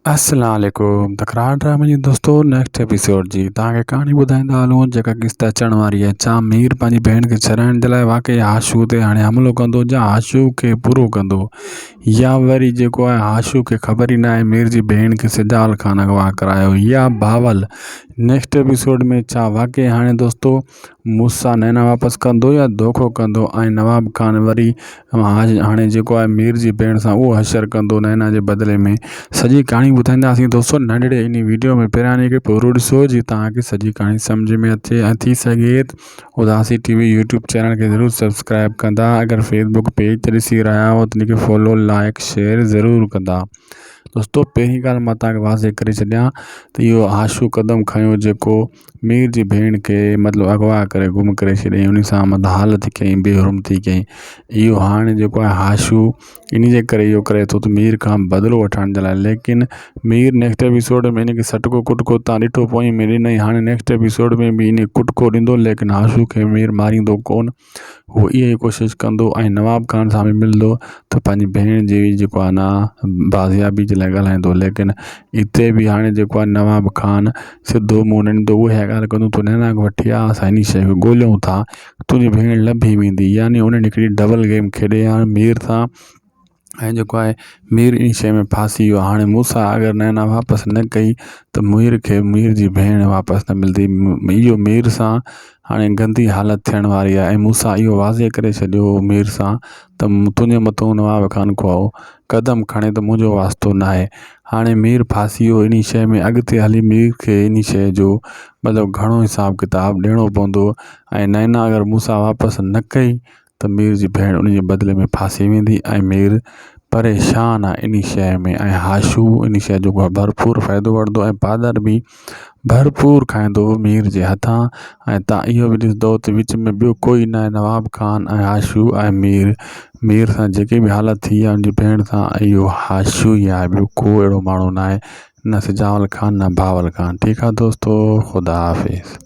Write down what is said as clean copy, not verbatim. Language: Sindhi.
السلام عليڪم تڪرار ڊرامي جي دوستو نيڪسٽ ايپيسوڊ جي توهان کي ڪهاڻي ٻڌائيندا هلون جيڪا قسط اچڻ واري آهي ڇا مير پنهنجي ڀيڻ کي ڇڏائڻ جي لاء واقعي هاشو تي هاڻي حملو ڪندو يا هاشو کي پورو ڪندو يا وري جيڪو آهي هاشو کي خبر ئي ناهي مير جي ڀيڻ کي سجال خان اغوا ڪرايو يا بهاول نيڪسٽ ايپيسوڊ ۾ ڇا واقعي هاڻي دوستو موسيٰ نينا واپس ڪندو يا دوکو ڪندو ۽ نواب خان وري هاڻي جيڪو آهي مير جي ڀيڻ سان اهو حشر ڪندو نينا جي بدلي ۾ سڄي ڪهاڻي ٻڌائينداسين دوستو ننڍڙي انهي ويڊيو ۾ پهريان انهي کي پورو ڏسو جي توهان کي سڄي ڪهاڻي سمجھ ۾ اچي ۽ ٿي سگهي ته Udasi T V YouTube channel کي ضرور سبسڪرائب ڪندا اگر فيس بڪ پيج تي ڏسي رهيا آهيو ته ان کي فالو لائڪ شيئر ضرور ڪندا دوستو پهرين ڳالهه مان توهان کي واضح ڪري ڇڏيان ته اهو هاشو قدم کنيو جيڪو مير جي ڀيڻ کي مطلب اغوا ڪري گم ڪري ڇڏيائين ان سان مطلب حالت ڪيائين بي حرمتي ڪيائين اهو هاڻي جيڪو آهي هاشو ان جي ڪري اهو ڪري ٿو ته مير کان بدلو وٺڻ جي لاءِ ليڪن مير نيڪسٽ ايپيسوڊ ۾ ان کي سٽڪو ڪٽڪو تان ڏٺو پوئين ۾ ڏنائين هاڻي نيڪسٽ ايپيسوڊ ۾ به ان کي ڪٽڪو ڏيندو ليڪن هاشو کي مير ماريندو ڪونه هو اها ئي ڪوشش ڪندو ۽ نواب خان سان به ملندو ته پنهنجي ڀيڻ جي جيڪو آهي نه بازيابي جي لاءِ ڳالهائيندو ليڪن هتي به هاڻي جيڪو آهي نواب خان سڌو منهن نه ڏيندو اها ڳالهه ڪندو تون نينا کي وٺي آ اسان ان شيءِ کي ڳولهيون ٿا تنهنجي ڀيڻ لڀي ويندي يعني انهن هڪڙي ڊبل گيم کيڏي آهي مير سان ۽ جيڪو آهي مير ان شيء ۾ ڦاسي ويو هاڻي مون سان اگر نينا واپس نه ڪئي ته مير کي مير جي ڀيڻ واپس نه ملندي اهو مير سان هاڻي گندي حالت ٿيڻ واري آهي ۽ مون سان اهو واضح ڪري ڇڏيو هو مير سان ته تنهنجي مٿو نواب خان ڪو قدم کڻي ته منهنجو واسطو نه آهي هاڻي مير ڦاسي ويو ان شيء ۾ اڳتي هلي مير کي ان شيء جو مطلب گهڻو حساب ڪتاب ڏيڻو پوندو ۽ نينا اگر مون سان واپس نه ڪئي ته مير جي ڀيڻ ان جي بدلي ۾ ڦاسي ويندي ۽ مير پريشان آهي انهي شيء ۾ ۽ هاشو انهي شيء جو ڀرپور فائدو وٺندو ۽ پادر به ڀرپور کائيندو مير جي هٿان ۽ تان اهو به ڏسندو ته وچ ۾ ٻيو ڪوئي نه آهي نواب خان ۽ هاشو ۽ مير مير سان جيڪي به حالت ٿي آهي ان جي ڀيڻ سان اهو هاشو ئي آهي ٻيو ڪو اهڙو ماڻهو نه آهي نه سجاول خان نه بهاول خان ٺيڪ آهي دوستو خدا حافظ.